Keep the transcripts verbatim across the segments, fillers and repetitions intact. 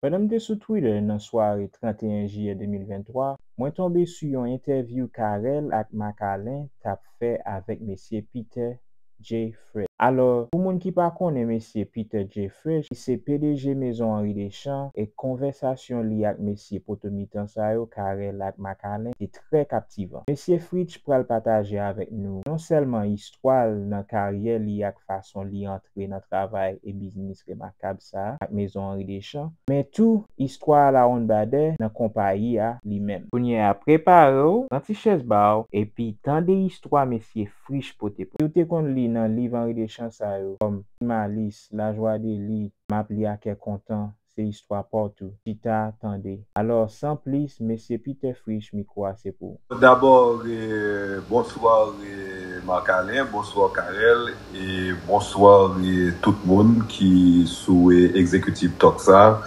Pandan m te sou Twitter nan sware trannteyen jiyè de mil venntwa, mwen tonbe sou yon entèvyou Carel ak Macalin t ap fè avèk mesye Peter J. Frisch. Alò, pou moun ki pa konnen mesye Peter J. Frisch, li se P D G Maison Henri Deschamps, e konvèsasyon li ak mesye potomitan sa yo, Carel ak Macalin, te trè kaptivan. Mesye Frisch pral pataje avèk nou non sèlman istwa l nan karyè li ak fason li antre nan travay e biznis remakab sa a ak Maison Henri Deschamps, men tou istwa Lawon Badè nan konpayi a li menm. Kounye a, prepare w, pran ti chèz ba w, epi tande istwa mesye Frisch pote pou. Si w te konn li nan liv Henri Deschamps sa yo, kòm Malis, Lajwa Deli, M ap li a kè kontan, se istwa pa w tou. Chita, tande. Alò, san plis, mesye Peter Frisch, mikwo a se pou ou. Dabò, eh, bonswa, eh, Marc Alain, bonswa Carel, e bonswa, eh, tout moun ki sou, eh, Executive Talk sa,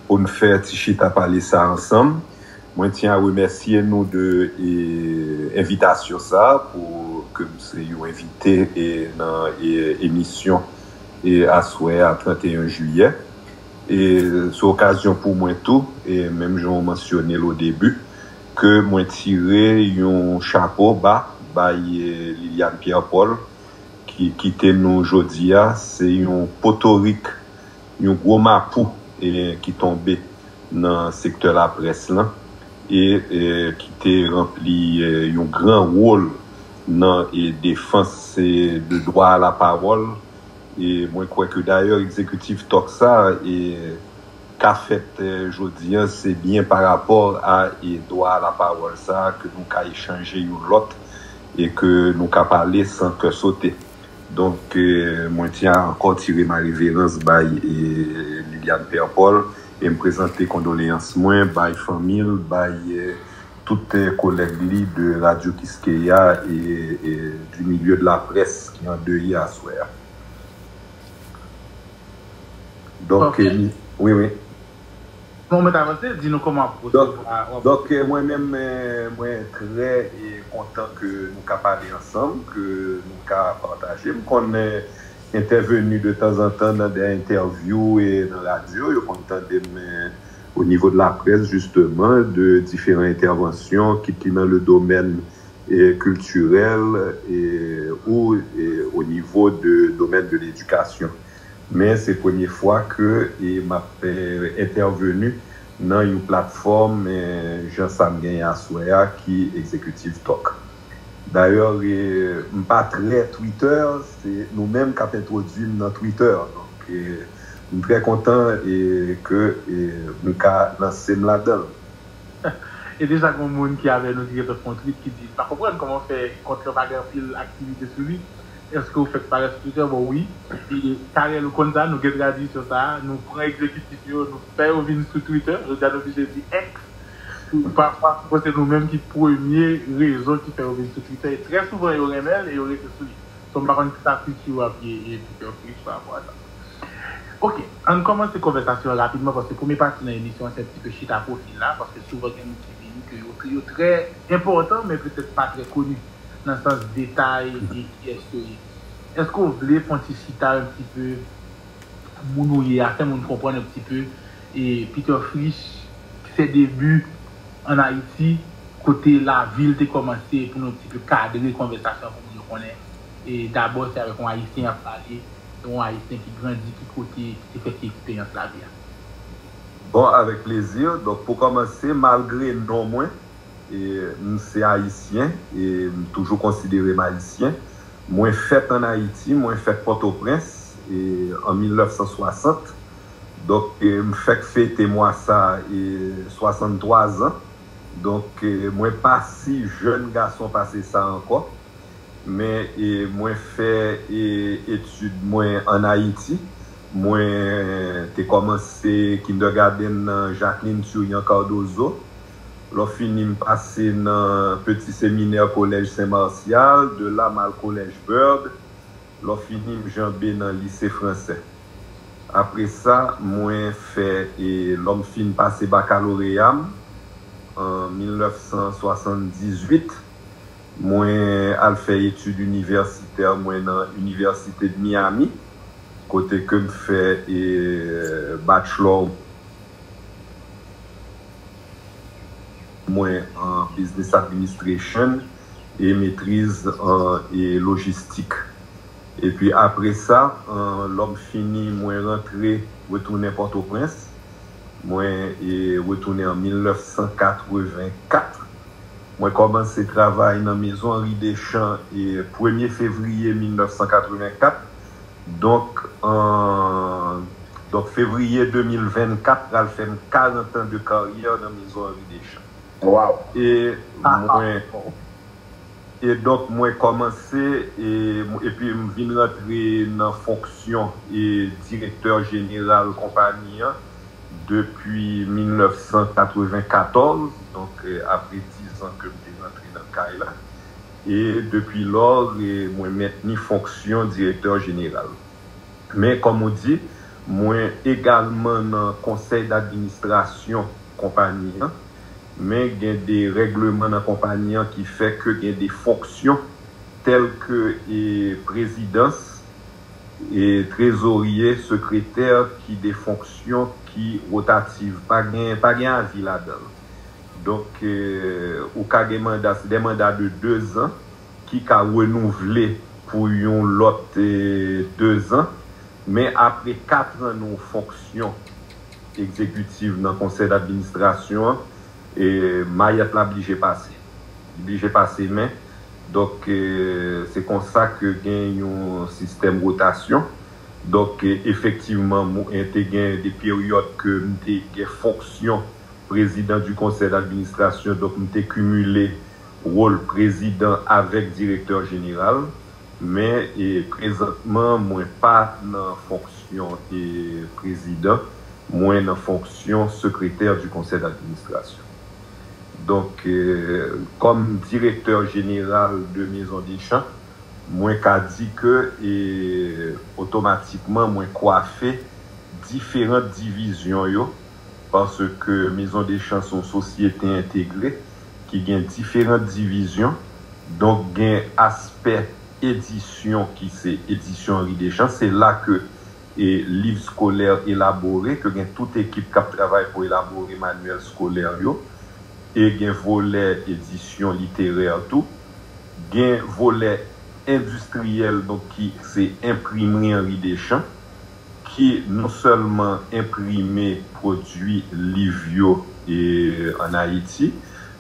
pou n fè ti chita pale sa ansanm. Mwen tyen a remèsye nou de, eh, envitasyon sa, pou ke m se yon envite, eh, nan, eh, emisyon, eh, aswè a trannteyen jiyè. E se okazyon pou mwen tou, e menm jan w mansyone l o debi, ke mwen tire yon chapo ba bay, eh, Liliane Pierre Paul, ki kite nou jodi a. Se yon potorik, yon gwo mapou, e ki tonbe nan sektè laprès lan, e, e ki te ranpli, eh, yon gran wòl nan, e defans, eh, de dwa a lapawòl. E mwen kwè ke dayè Executive Talk sa, e ka fèt, eh, jodi an, se byen pa rapò a, e dwa a lapawòl sa ke nou ka echanje youn lòt e ke nou ka pale san kè sote. Donk, eh, mwen tyen a ankò tire ma reverans bay, eh, Liliane Pierre Paul, e m prezante kondoleyans mwen bay fanmi l, bay, eh, tout, eh, kolèg li de Radio Kiskeya e, e du milieu de la presse ki an dèyè aswè a. Donk, eh, wi, wi. Bon, mwen t avanse, di nou kòman w ap pwosede. Donk, eh, mwen menm, eh, mwen trè, eh, kontan ke nou ka pale ansanm, ke nou ka pataje. M konn, eh, entèveni de tanzantan nan de entèvyou e nan radyo. Yo konn tande m, eh, o nivo de la près, jisteman, de diferan entèvansyon, kit li nan le domèn, eh, kiltirèl, eh, ou, eh, o nivo de domèn de ledikasyon. Men se premye fwa ke, eh, m ap, eh, entèveni nan yon platfòm, eh, jan sa m genyen aswè a, ki Executive Talk. Dayè, eh, m pa trè Twitter, se nou menm k ap entwodui m nan Twitter. Donk, eh, m trè kontan, eh, ke, eh, m ka lanse m ladan l. E deja gen moun ki avè nou ki gentan fè yon tweet ki di, "M pa konprann kòman fè kont lan pa gen anpil aktivite sou li. Èske ou fèk parèt sou Twitter?" Bon, wi. E Carel, ou konn sa, nou gen tradisyon sa a, nou pran egzekitif yo, nou fè yo vin sou Twitter. Jodi a, nou oblije di X. Pafwa, se nou menm ki premye rezon ki fè yo vin sou Twitter. E trè souvan, yo renmen l e yo rete sou li. So, m pa konn ki sa future ap ye, e Peter Frisch pa rapò a sa. Ok, ann kòmanse konvèsasyon an rapidman, paske premye pati nan emisyon an se yon ti pe chita pwofil la, paske souvan gen moun ki vini ke yo, yo trè enpòtan, men petèt pa trè koni nan sans detay de kiyès yo ye. Èske w vle fè yon ti chita yon ti pe moun ou ye a, fè moun konprann yon ti pe, e Peter Frisch, ses débuts en Haïti, kote lavi l te kòmanse, pou nou ti pe kadre konvèsasyon pou moun yo konnen. E dabò, se avèk yon Ayisyen y ap pale, yon Ayisyen ki grandi ki kote, ki te fè ti eksperyans lavi a. Bon, avèk plezi. Donk, pou kòmanse, malgre non mwen, e, m se Ayisyen, e m toujou konsidere m Ayisyen. Mwen fèt ann Ayiti, mwen fèt Pòtoprens, e, an mil nèf san swasant. Donk, e, m fèk fete mwa sa, e, swasanntwa zan. Donk, e, mwen pa si jèn gason pase sa ankò. Men, e, mwen fè, e, etid mwen ann Ayiti. Mwen te kòmanse kindergarten nan Jacqueline Turian Cardozo. Lò fini, m pase nan Petit Séminaire Collège Saint Martial, de la m al Collège Byrd. Lò fini, m janbe nan Lise Fransè. Apre sa, mwen fè, e, lò m fin pase bakaloreya m, an mil nèf san swasanndizuit, mwen al fè etid inivèsitè mwen nan Inivèsite de Miami, kote ke m fè, e, bachelor mwen an Business Administration e metriz an e lojistik. Epi apre sa, an, lè m fini, mwen rantre, retounen Pòtoprens. Mwen e retounen an mil nèf san katrevenkat. Mwen kòmanse travay nan Mezon Henri Deschamps e premye fevriye mil nèf san katrevenkat. Donk, an, donk fevriye de mil vennkat pral fè m karant an de karyè nan Mezon Henri Deschamps. Wow. E mwen e donk mwen kòmanse e epi m vin rantre nan fonksyon e direktè jeneral konpayi an depi mil nèf san katrevenkatòz, donk e, apre diz an ke m te rantre nan kay la. E depi lò, e, mwen mentni fonksyon direktè jeneral. Men kòm ou di, mwen egalman nan konsèy d'administrasyon konpayi an, men gen de règleman nan konpayi an ki fè ke gen de fonksyon tèl ke e, prezidans, e trezorye, sekretè, ki de fonksyon ki wotativ, pa gen pa gen avi ladan l. Donk e, ou ka gen manda, se de manda de de zan ki ka renouvle pou yon lòt e, de zan, men apre kat an nan yon fonksyon egzekitiv nan konsèy d'administrasyon an, e mayèt la blije pase. Li blije pase men. Donk e, se konsa ke gen yon sistèm wotasyon. Donk e, efektivman, mwen te gen de peryòd ke m te gen fonksyon prezidan di konsèy d'administrasyon, donk m te kimile wòl prezidan avèk direktè jeneral, men e, prezantman mwen pa nan fonksyon e, prezidan, mwen nan fonksyon sekretè di konsèy d'administrasyon. Donk, e, kòm direktè jeneral de Mezon Deschamps, mwen ka di ke e, otomatikman mwen kwafe diferan divizyon yo, paske Mezon Deschamps se yon sosyete entegre ki gen diferan divizyon. Donk, gen aspè edisyon ki se edisyon Henri Deschamps. Se la ke e, liv skolè elabore, ke gen tout ekip k ap travay pou elabore manyèl skolè yo, e gen volè edisyon literè tou. Gen volè endistriyèl, donk ki se enprimri Henri Deschamps, ki non sèlman enprime pwodui liv yo e, ann Ayiti,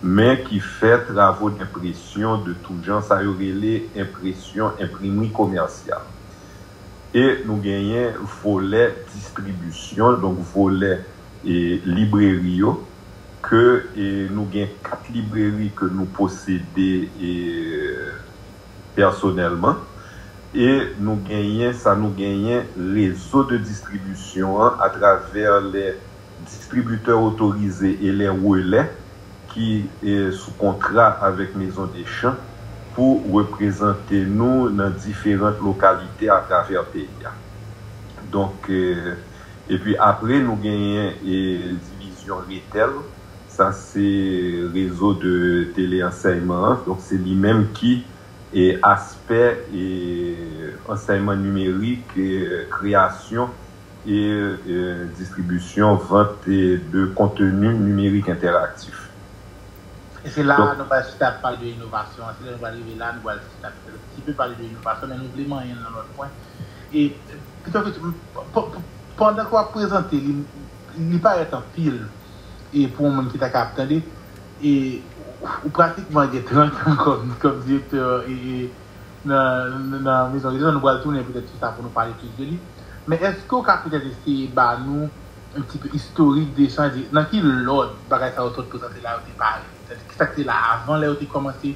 men ki fè travo d'enpresyon de tout jan, sa yo rele enpresyon, enprimri komèsyal. E nou genyen volè distribisyon, donk volè e, libreri yo, ke e, nou gen kat libreri ke nou posede e, pèsonèlman. E nou genyen, sa nou genyen, rezo de distribisyon an atravè les distributeurs autorisés et les relais ki e, sou kontra avèk Mezon Deschamps pou reprezante nou nan diferan lokalite atravè peyi a. Donk, e, epi apre, nou genyen e, divizyon retèl. Sa se rezo de teleansèyman an. Donk, se li menm ki e, aspè e, ansèyman nimerik, e, kreyasyon e, e distribisyon, vant e, de konteni nimerik entèraktif. E se la nou pral chita ap pale de inovasyon an. Se lè nou pral rive la, nou pral chita ap ti pe pale de inovasyon, men nou vle manyen l nan lòt pwen. E, pito ke, pandan ke w ap prezante li, li parèt anpil e pou yon moun ki ta ka ap tande, e ou pratikman gen trant an kòm, kòm direktè e, e nan, nan Mezon Deschamps, nou pral tounen petèt sou sa pou nou pale plis de li. Men èske w ka petèt eseye ba nou yon ti pe istorik Deschamps, di nan ki lòd bagay sa yo sot prezante la yo te parèt? Sètadi, kisa ki te la avan lè yo te kòmanse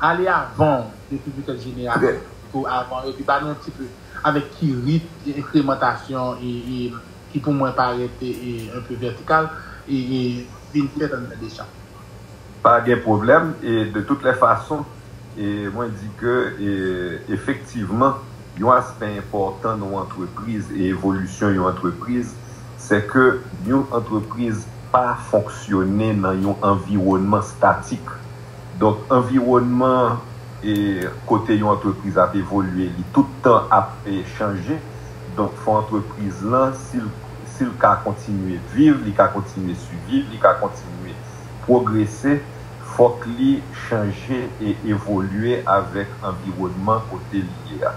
ale avan w, depi petèt jenerasyon pou avan yo, epi ba nou yon ti pe avèk ki ritm e enkremantasyon e, e ki pou mwen parèt e, e, un peu vertical e, e vin fèt anndan Deschamps. Pa gen pwoblèm, e de toutes les façons, e mwen di ke e, efektivman, yon aspè enpòtan nan yon antrepriz e evolisyon yon antrepriz, se ke yon antrepriz pa fonksyone nan yon anviwònman statik. Donk, anviwònman e kote yon antrepriz ap evolye, li tout tan ap e, chanje. Donk, fò antrepriz lan, si l, si l ka kontinye viv, li ka kontinye siviv, li ka kontinye pwogrese, fòk li chanje e evolye avèk anviwònman kote li ye a.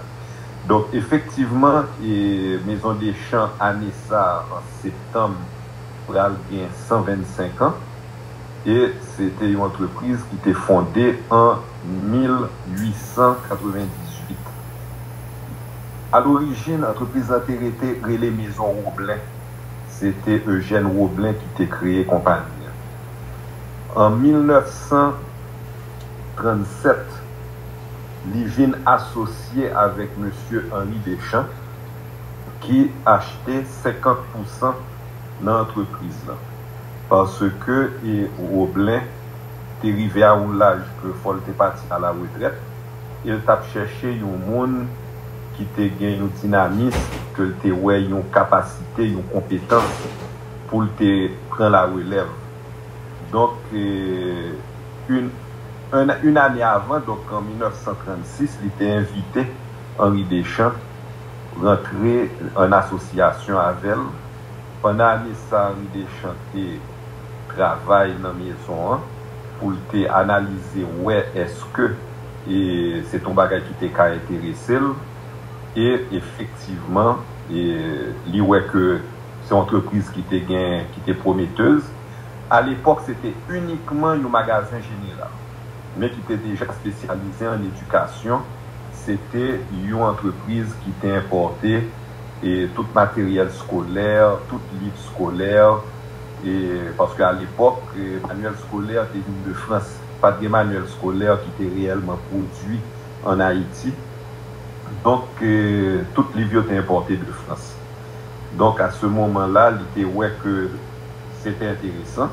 Donk, efektivman, e, Maison des Champs, ane sa a, an septanm, pral gen san vennsenk an, e se te yon antrepriz ki te fonde an mil uit san katrevendizuit. A lorijin, antrepriz la te rete rele Maison Roblin. Se te Eugène Roblin ki te kreye konpayi an. An mil nèf san trannsèt, li vin asosye avèk mesye Henri Deschamps, ki achte senkant pousan nan antrepriz lan. Paske, e, Roblin te rive a yon laj ke fò l te pati a la retrèt, e l t ap chèche yon moun ki te gen yon dinamis, ke l te wè yon kapasite, yon konpetans pou l te pran la relèv. Donk, e, yon, yon, yon ane avan, donk an mil nèf san trannsis, li te envite Henri Deschamps rantre an asosyasyon avè l. Pandan ane sa, Henri Deschamps te travay nan mezon an pou l te analize, wè èske, e, se t on bagay ki te ka enterese l. E efektivman, e, li wè ke se yon antrepriz ki te gen, ki te pwometez. Alepòk, se te inikman yon magazen jeneral, men ki te deja espesyalize an edikasyon. Se te yon antrepriz ki te enpòte, e, tout materyèl skolè, tout liv skolè, e, paske alepòk, e, manyèl skolè te vin de Frans. Pa t gen manyèl skolè ki te reyèlman pwodui an Ayiti. Donk, e, tout liv yo te enpòte de Frans. Donk, a se moman la, li te wè ke se te enteresan.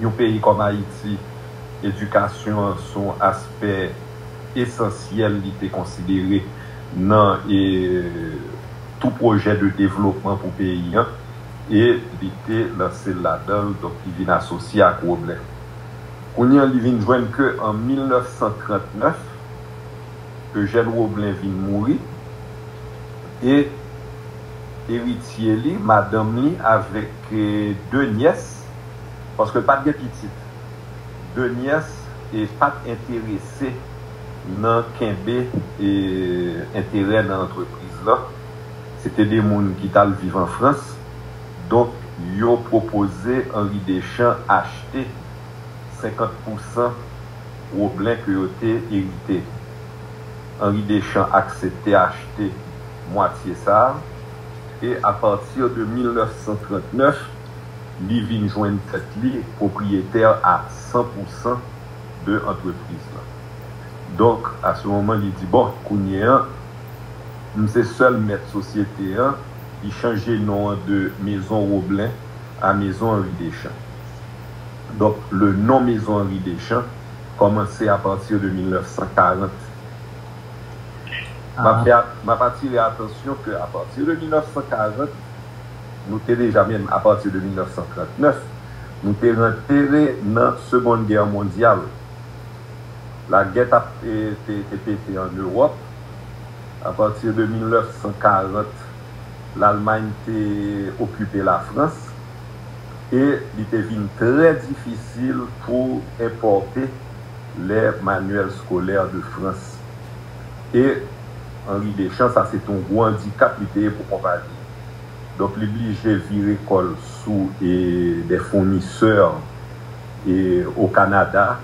Yon peyi kòm Ayiti, edikasyon an se yon aspè esansyèl li te konsidere nan, e, tou pwojè de devlopman pou peyi an, e li te lanse l ladan l, donk li vin asosye ak Roblin. Kounye a, li vin jwenn ke an mil nèf san trannèf, Eugène Roblin vin mouri, e eritye li, madanm li, avèk, e, de nyès, paske l pa t gen pitit. De nyès, e, pa t enterese nan kenbe, e, enterè nan antrepriz la. Se te de moun ki t al viv an Frans. Donk, yo pwopoze Henri Deschamps achte senkant pousan Roblin ke yo te erite. Henri Deschamps aksepte achte mwatye sa a, e apati de mil nèf san trannèf, li vin jwenn tèt li pwopriyetè a san pousan de antrepriz lan. Donk, a se moman, li di, bon, kounye a, m se sèl mèt sosyete an, li chanje non an de Maison Roblin a Maison Henri Deschamps. Donk, le nom Maison Henri Deschamps kòmanse apati de mil nèf san karant. M ap fè a-, m ap atire atansyon ke apati de mil nèf san karant, nou te deja, menm apati de mil nèf san trannèf, nou te rantre nan Segonn Gè Mondyal. Lagè t ap, e, te, te pete ann Ewòp. Apati de mil nèf san karant, Lalmay te okipe Lafrans, e li te vin trè difisil pou enpòte les manuels scolaires de France. E Henri Deschamps, sa se te yon gwo andikap li te ye pou konpayi. Donk, li blije vire kò l sou, e, des fournisseurs, e, au Canada,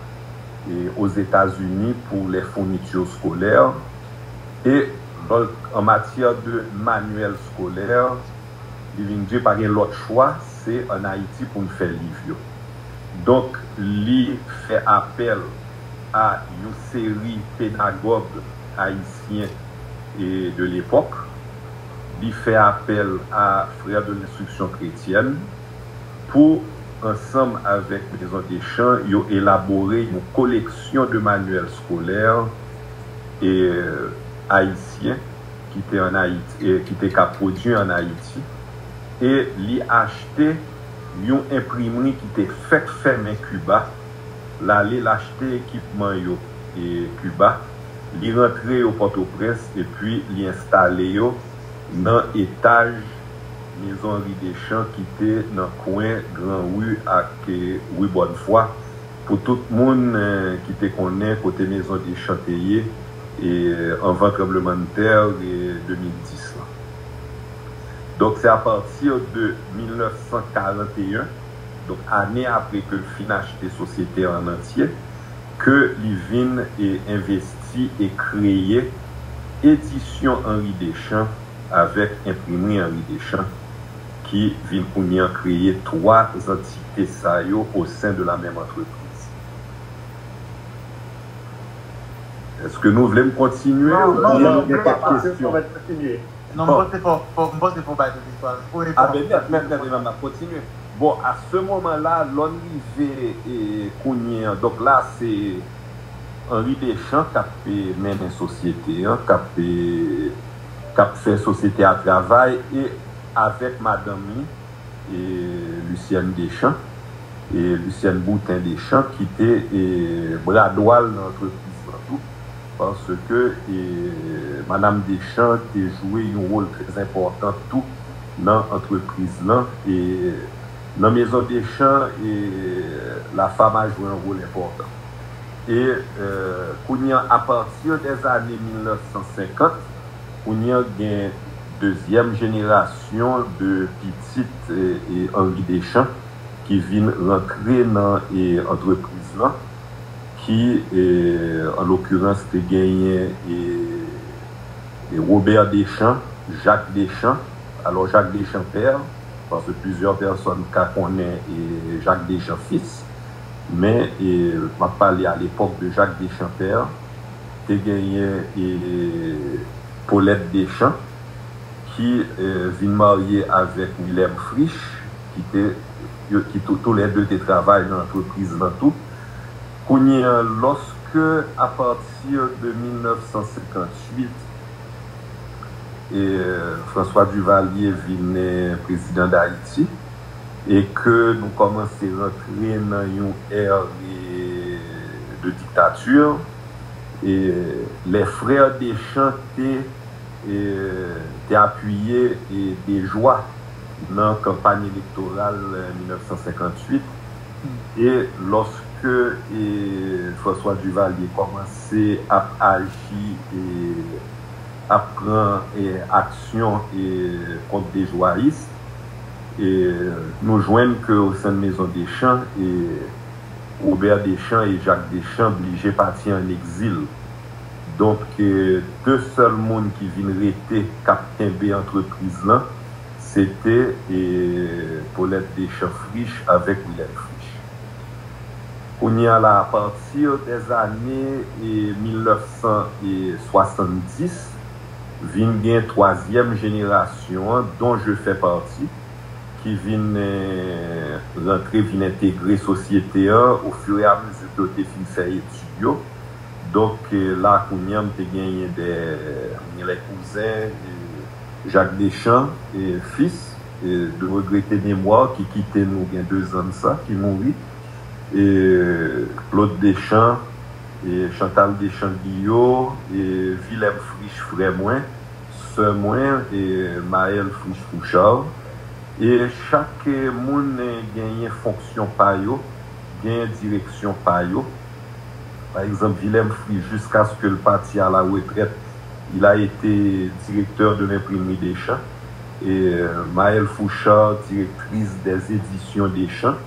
e, aux États-Unis pour les fournitures scolaires. E, donk, an matyè de manuel skolè, li vin di pa gen lòt chwa, se ann Ayiti pou n fè liv yo. Donk, li fè apèl a yon seri pedagòg ayisyen e de lepòk. Li fè apèl a Frères de l'Instruction Chrétienne pou, ansanm avèk Maison Deschamps, yo elabore yon koleksyon de manuèl skolè e ayisyen ki te ann Ayiti, e ki te ka pwodui ann Ayiti. E li achte yon enprimri ki te fèk fèmen Kiba. L ale, l achte ekipman yo e Kiba. Li rantre yo Pòtoprens, epi li enstale yo nan etaj Maison Henri Deschamps ki te nan kwen Gran Ri ak, e, Ri Bòn Fwa. Pou tout moun eh, ki te konnen kote Maison Deschamps te ye eh, anvan tranblemanntè eh, de mil dis lan. Donk, se apati de mil nèf san karant e en, donk ane apre ke l fin achte sosyete an antye, ke li vin eh, envesti e kreye Edisyon Henri Deschamps avèk Enprimri Henri Deschamps, ki vin kounye an kreye twa antite sa yo au sein de la même entreprise. Èske nou vle m kontinye Non, oubyen non, nou gen non, kèk non, kesyon? non, kontinye. Non, m panse fò, fò, m panse fò bay tout istwa. Fò A ben nèt, nèt, nèt, e m ap kontinye. Bon, a se moman la, lòn rive e kounye an, donk la se Henri Deschamps k ap e, mennen sosyete an, k ap e, k ap fè sosyete a travay e avèk madanm li, e Lucienne Deschamps, e Lucienne Boutin Deschamps, ki te e, bra dwa l nan antrepriz lan tou, paske e, Madam Deschamps te jwe yon wòl trè enpòtan tou nan antrepriz lan. E nan Maison Deschamps, e, la femme a joué un rôle important. E euh, kounye an, apati dèzane mil nèf san senkant, kounye an gen dezyèm jenerasyon de pitit e, e Henri Deschamps ki vin rantre nan e, antrepriz lan, ki e, an lokirans te genyen e, e Robert Deschamps, Jacques Deschamps, alò Jacques Deschamps père, paske plizyè pèsòn ka konnen e, Jacques Deschamps fils, men e, m ap pale a lepòk de Jacques Deschamps père, te genyen e, Paulette Deschamps, ki eh, vin marye avèk Wilhelm Frisch, ki te yo- ki tou, tou lè de te travay nan antrepriz lan tou. Kounye an, lòske apati de mil nèf san senkant uit, e François Duvalier vin eh, prezidan Dayiti, e ke nou kòmanse rantre nan yon ère eh, de diktati, e les frères Deschamps te e, te apiye e, Desjoies nan kanpay elektoral eh, mil nèf san senkant uit, e lòske e, François Duvalier kòmanse ap aji e, ap pran e, aksyon e, kont Desjoyis, e, nou jwenn ke au sein de Maison Deschamps, e, Robert Deschamps e Jacques Deschamps blije pati an egzil. Donk, eh, de sèl moun ki vin rete k ap kenbe antrepriz lan, se te eh, Paulette Deschamps Frisch avèk Wilhelm Frisch. Kounye a la, apati dèzane eh, mil nèf san swasanndis, vin gen twazyèm jenerasyon an, dont je fais partie, ki vin eh, rantre, vin entegre sosyete an ofiramizi ke yo te fin fè etid yo. Donk, eh, la kounye a, m te genyen de, m gen lè kouzen, eh, Jacques Deschamps, eh, fils, eh, de regrete memwa, ki kite nou gen de zan de sa, ki mouri. Eh, Claude Deschamps, eh, Chantal Deschamps Guillot, eh, Wilhelm Frisch, frè mwen, sè mwen, eh, Maëlle Frisch Fouchard. E chak eh, moun eh, genyen fonksyon pa yo, genyen direksyon pa yo. Pa egzanp, Wilhelm Frisch, jiskaske l pati a la retraite, il a été directeur de l'imprimerie Deschamps. Et euh, Maëlle Fouchard, directrice des éditions Deschamps.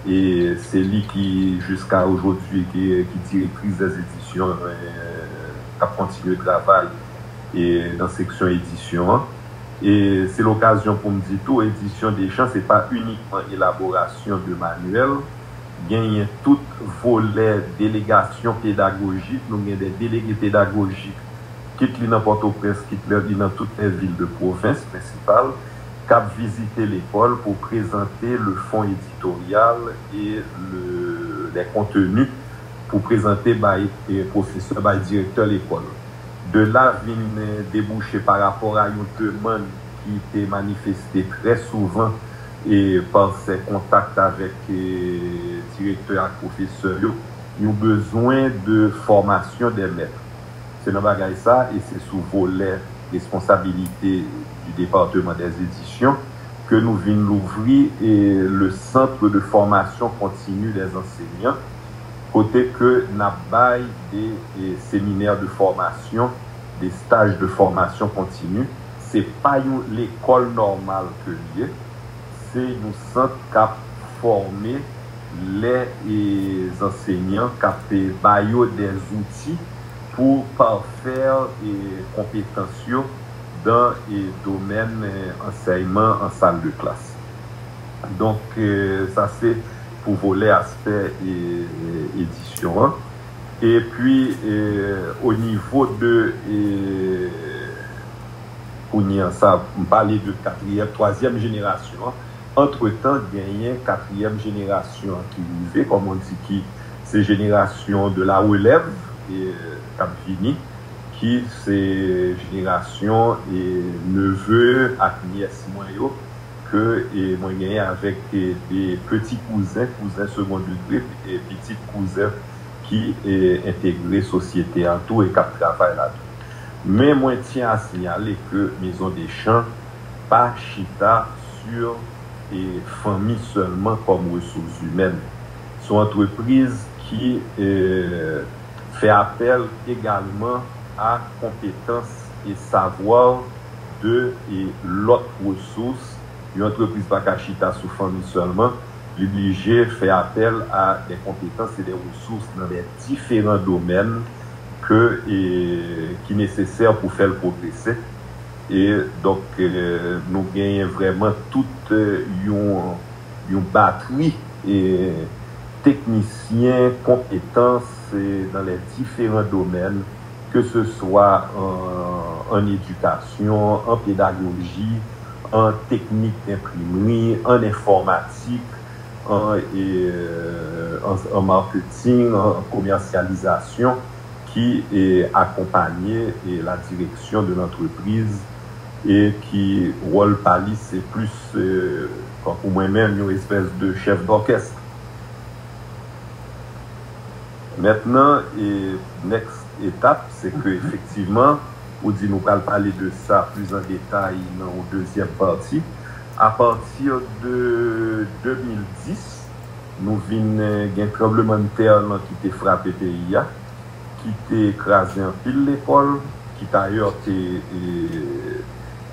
E se li ki, jiska aujourd'hui, ki, ki direktris des éditions, eh, k ap kontinye travay e nan seksyon edisyon an. E se lokazyon pou m di tou, Edisyon Deschamps, se pa inikman elaborasyon de manyèl, genyen tout volè delegasyon pedagojik, nou gen de delege pedagojik, kit li nan Pòtoprens, kit li nan tout lè vil de pwovens prensipal, k ap vizite lekòl pou prezante le fond éditorial et le, les contenus pou prezante bay eh, pwofesè, bay direktè lekòl. De la vin eh, debouche pa rapò a yon demann ki te manifeste trè souvan e pa sè kontak avèk eh, direktè ak pwofesè yo, yon bezwen de formation des maîtres. Se nan bagay sa, e se sou volè responsabilité du département des éditions ke nou vin louvri eh, le Centre de formation continue des enseignants, kote ke n ap bay de e, seminè de fòmasyon, de staj de fòmasyon kontini. Se pa yon lekòl nòmal ke l ye, se yon sant k ap fòme lè e, zansenyan, k ap e, ba yo de zouti pou pafè e, konpetans yo dan e, domèn e, ansèyman an sal de klas. Donk, e, sa se pou volè aspè e, e, edisyon an. Epi, e, o nivo de, e, kounye a sa, m pale de katriyèm, twazyèm jenerasyon an. Antretan, genyen katriyèm jenerasyon an ki rive, kòm on di, ki se jenerasyon de la relèv e, k ap vini, ki se jenerasyon e, neve ak nyès mwen yo, ke e, mwen genyen avèk e, de peti kouzen, kouzen second degré, e pitit kouzen ki e, entegre sosyete a tou e k ap travay ladan. Men mwen tyen a siyale ke Maison des Champs pa chita sou e, fanmi sèlman kòm resous imèn. Se yon antrepriz ki e, fè apèl egalman a konpetans e savwa de e, lòt resous. Yon antrepriz pa ka chita sou fanmi sèlman. Li blije fè apèl a de konpetans e de resous nan de diferan domèn ke, e, ki nesesè pou fè l pwogrese. E donk, e, nou genyen vrèman tout e, yon, yon batri e, teknisyen, konpetans e, nan de diferan domèn, ke se swa an, an edikasyon, an pedagoji, an teknik enprimri, an enfòmatik, an, e, an, an maketing, an komèsyalizasyon, ki e, akonpanye e, la direksyon de lantrepriz e ki wòl pa li se plis, e, tankou mwen menm, yon espès de chèf dòkès. Mentnan, e, next etap, se ke efektivman, ou di nou pral pale de sa plis an detay nan yon dezyèm pati. Apati de de mil dis, nou vin e, gen tranblemanntè lan ki te frape peyi a, ki te kraze anpil lekòl, ki dayè te e,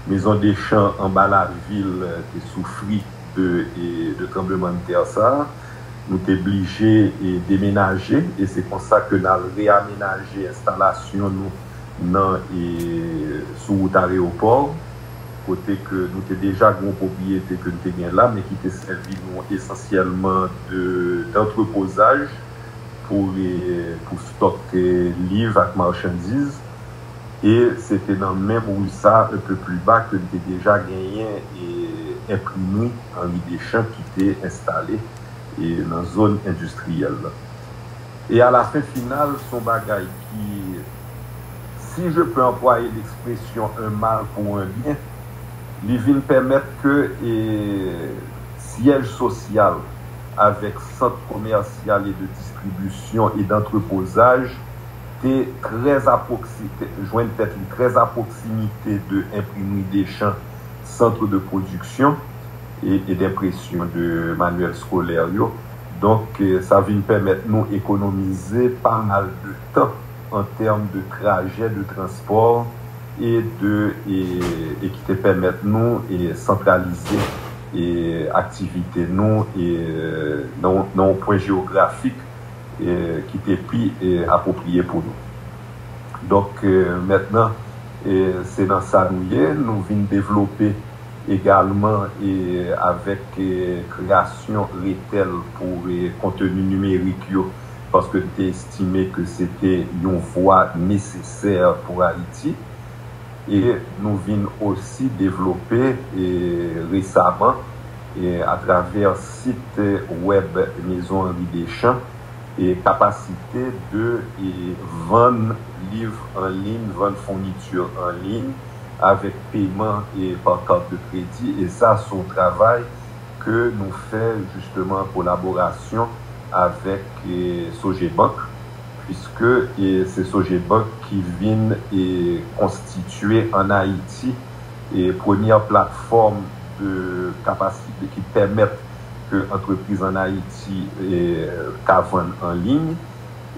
Maison des Champs anba lavil e, te soufri de, e, de tranblemanntè sa a. Nou te blije e, demenaje e se konsa ke n al reyamenaje enstalasyon nou nan e, sou wout Areyopò, kote ke nou te deja gen yon pwopriyete ke n te gen la, men ki te sèvi nou esansyèlman de, dantrepozaj pou, e, pou stòk e, liv ak machandiz. E se te nan menm ri sa, un peu plus bas, ke n te deja genyen e, enprimri Henri Deschamps ki te enstale e, nan zòn endistriyèl la. E à la fin finale, se yon bagay ki, si je peux employer l'expression un mal pour un bien, li vin pèmèt ke e, syèj sosyal avèk sant komèsyal e de distribisyon e dantrepozaj te trè aproksi-, te jwenn tèt li trè a pwoksimite de Imprimerie Deschamps, centre de production e, e d'impression de manuel scolaire yo. Donk, e, sa vin pèmèt nou ekonomize pa mal de tan an tèm de trajè de transpò e de, e, e ki te pèmèt nou e santralize e aktivite nou e nan, nan yon pwen jewografik e ki te pi e apwopriye pou nou. Donk, e, mentnan, e, se nan sa nou ye, nou vin devlope egalman e avèk e kreyasyon retèl pou e konteni nimerik yo, paske n te estime ke se te yon vwa nesesè pou Ayiti. E nou vin osi devlope e resaman e atravè sit wèb Maison Henri Deschamps e kapasite de e vann liv an liy, vann founiti an liy avèk peman e pa kat de kredi. E sa se yon travay ke nou fè jisteman an kolaborasyon avèk e Sogebank, piske e se Sogebank ki vin e konstitye an Ayiti e premyè platfòm de kapasite ki pèmèt ke antrepriz ann Ayiti e, ka vann an liy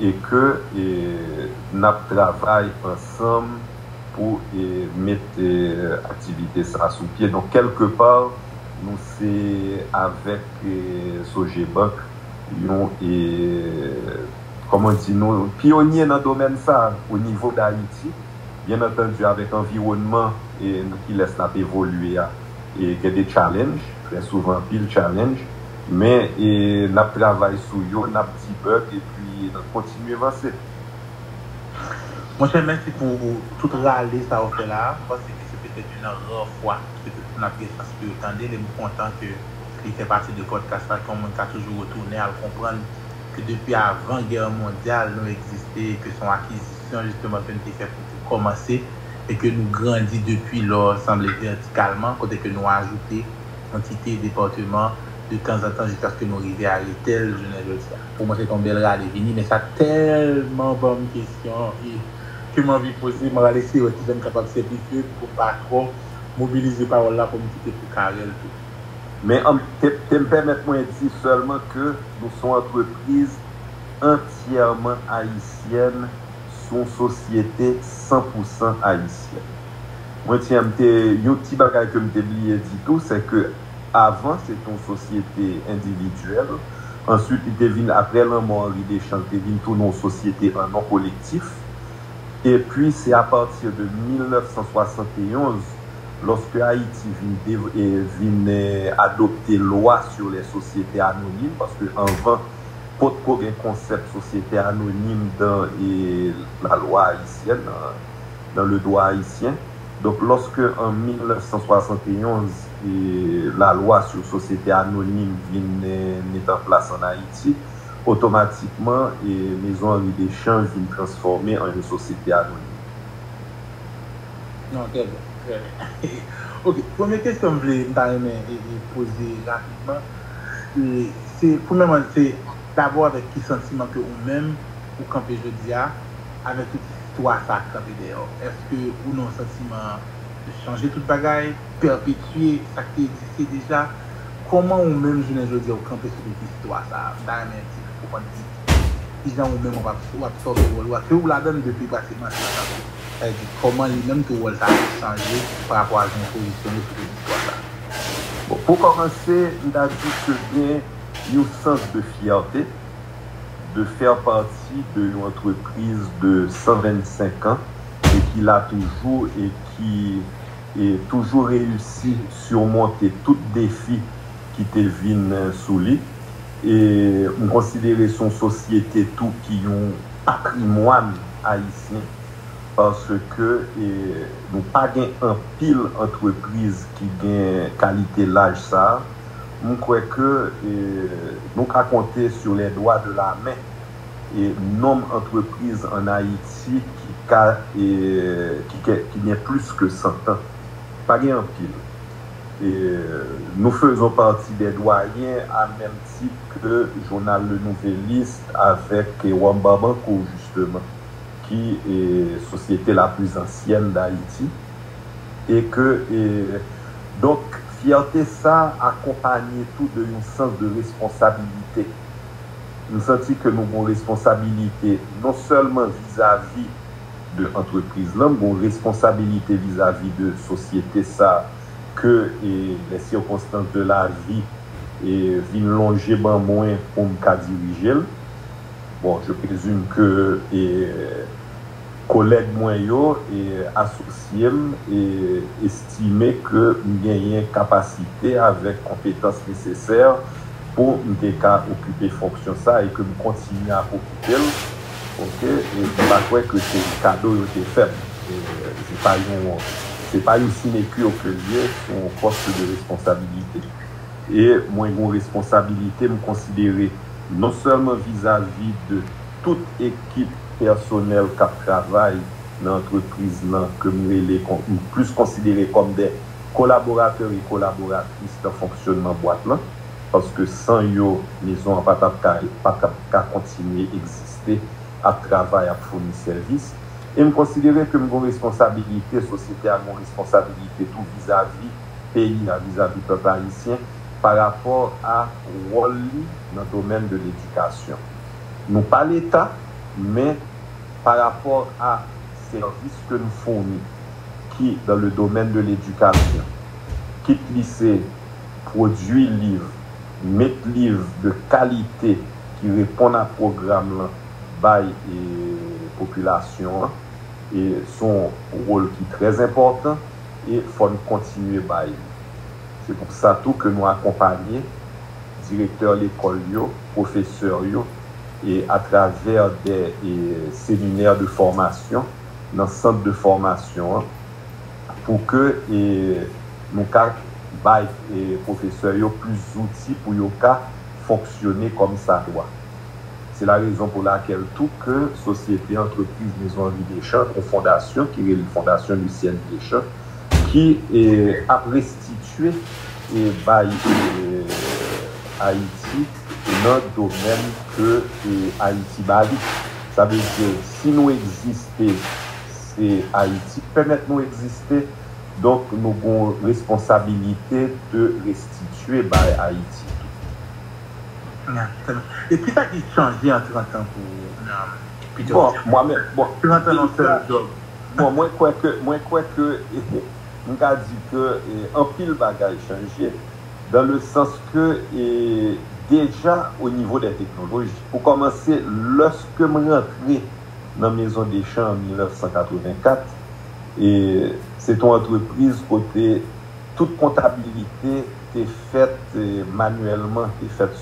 e ke e, n ap travay ansanm pou e, met e, aktivite sa a sou pye. Donk, kèlkepa, nou se avèk e, Sogebank, yon e, kòman di, nou pyonye nan domèn sa a o nivo d Ayiti. Byen antandi, avèk anviwònman e, nan kilès n ap evolye a, e gen de challenge, trè souvan anpil challenge, men e, n ap travay sou yo, n ap debug epi n ap kontinye vanse. Monchè, mèsi pou tout rale sa ou fè la. M panse ke se petèt youn nan ra fwa ke tout moun ap gen chans pou yo tande l, e m kontan ke li fè pati de podcast la, ke yon moun ka toujou retounen al konprann ke depi avan gè mondyal nou egziste, e ke se yon akizisyon jisteman ke nou te fè pou nou kòmanse, e ke nou grandi depi lò, sanble vètikalman, kote ke nou ajoute antite, depatman, de tanzantan jiskaske nou rive a etèl jounen jodi a. Pou mwen, se te yon bèl rale vini, men sa tèlman ban m kesyon e, ke m anvi poze, m rale eseye wè kijan m kapab senplifye l pou m pa twò mobilize pawòl la, pou m kite pou Carel tou. Men an, te, te m pèmèt mwen di sèlman ke nou se yon antrepriz antyèman ayisyèn, se yon sosyete san pou san ayisyèn. Mwen, ti, m te, yon ti bagay ke m te bliye di tou, se ke avan, se te yon sosyete endividyèl. Answit, li te vin, apre lanmò Henri Deschamps, li te vin tounen yon sosyete an non kolektif. Epi, se apati de mil nèf san swasanteonz, lòske Ayiti vin, dev- e, vin e, adopte lwa sur les sociétés anonymes, paske anvan, potko gen konsèp sosyete anonim dan e, lalwa ayisyèn, nan, dans le droit haïtien. Donk, lòske an mil nèf san swasanteonz, e, lalwa sur société anonyme vin e, met an plas an Ayiti, otomatikman, e, Maison Henri Deschamps vin transfòme an yon sosyete anonim. Non, trè byen, trè byen. Ok, premye kesyon m vle, m ta renmen e, e, poze rapidman. E, se, premyèman, se dabò avèk ki santiman ke ou menm, ou kanpe jodi a, avèk tout istwa sa k kanpe dèyè w? Èske ou nan yon santiman de chanje tout bagay, pèpetye sa k te egziste deja? Kòman ou menm, jounen jodi a, ou kanpe sou tout istwa sa a? M ta renmen ti konprann ki, kijan ou menm w ap, w ap sòti wòl ou a, ke ou ladan l depi pratikman trant an. Sa vle di, kòman li menm tou wòl sa a chanje pa rapò a jan ou pozisyone sou tout istwa sa a? Bon, pou kòmanse, m ta di ke gen yon sans de fyète de faire partie de yon antrepriz de san vennsenk an e ki la toujou e ki e toujou reyisi simonte tout defi ki te vin sou li. E m konsidere se yon sosyete tou ki yon patrimwàn ayisyen, paske e, nou pa gen anpil antrepriz ki gen kalite laj sa a. M kwè ke e, nou ka konte sur les doigts de la main e nonb antrepriz ann Ayiti ki ka e, ki, ke- ki gen plis ke san an. Pa gen anpil. E, nous faisons partie des doyens à même titre que journal Le Nouvelliste avec e, Wamba Banco, justement, ki e, société la plus ancienne d'Haïti. E ke e, donk, fyète sa akonpanye tou de yon sans de responsabilité. M santi ke nou gen responsabilite non sèlman vizavi de antrepriz lan, m gen responsabilite vizavi de sosyete sa ke e, les circonstances de la vie e, vin lonje ban mwen pou m ka dirije l. Bon, je présume que e, kolèg mwen yo e, asosye m e, estime ke m genyen kapasite avèk konpetans nesesè pou m te ka okipe fonksyon sa e ke m kontinye ap okipe l. Ok, e m pa kwè ke se kado yo te fè m. E, se pa yon, se pa yon sinekir ke l ye, se yon pòs de responsabilite. E mwen gen responsabilite, m konsidere non sèlman vizavi de tout ekip pèsonèl k ap travay nan antrepriz lan ke m rele, m plis konsidere kòm de kolaboratè e kolaboratris nan fonksyònman bwat lan, paske san yo, mezon an pa t ap ka, pa t ap ka kontinye egziste, ap travay, ap founi sèvis. E m konsidere ke m gen responsabilite, sosyete a gen responsabilite tou vizavi peyi a, vizavi pèp ayisyen, pa rapò a wòl li nan domèn de ledikasyon. Nou pa Leta, men pa rapò a sèvis ke n founi, ki dan le domèn de ledikasyon, kit li se pwodui liv, met liv de kalite ki reponn a pwogram lan bay e popilasyon an, e se yon wòl ki trè enpòtan e fò n kontinye bay li. Se pou sa tou ke nou akonpanye direktè lekòl yo, pwofesè yo, e atravè de e, seminè de fòmasyon nan sant de fòmasyon an, pou ke e, nou ka bay e, pwofesè yo plis zouti pou yo ka fonksyone kòm sa dwa. Se la rezon pou lakèl tou ke Sosyete Antrepriz Maison Henri Deschamps, yon fondasyon ki rele Fondasyon Lucienne Deschamps, ki e, ap restitye e, bay e, Ayiti nan domèn ke e, Ayiti ba li. Sa vle di, si nou egziste, se Ayiti k pèmèt nou egziste, donk nou gen yon responsabilite de restitye bay Ayiti tou. E kisa ki chanje an trant an pou ou, Peter? Bon, mwen menm, bon, trant an nan sèl djòb. Bon, mwen kwè ke, mwen kwè ke, m ka di ke e, anpil bagay chanje, dan le sans ke e, deja o nivo de teknoloji, pou kòmanse, lòske m rantre nan Maison Deschamps an mil nèf san katrevenkat, e se te yon antrepriz kote tout kontabilite te fèt e, manyèlman, te fèt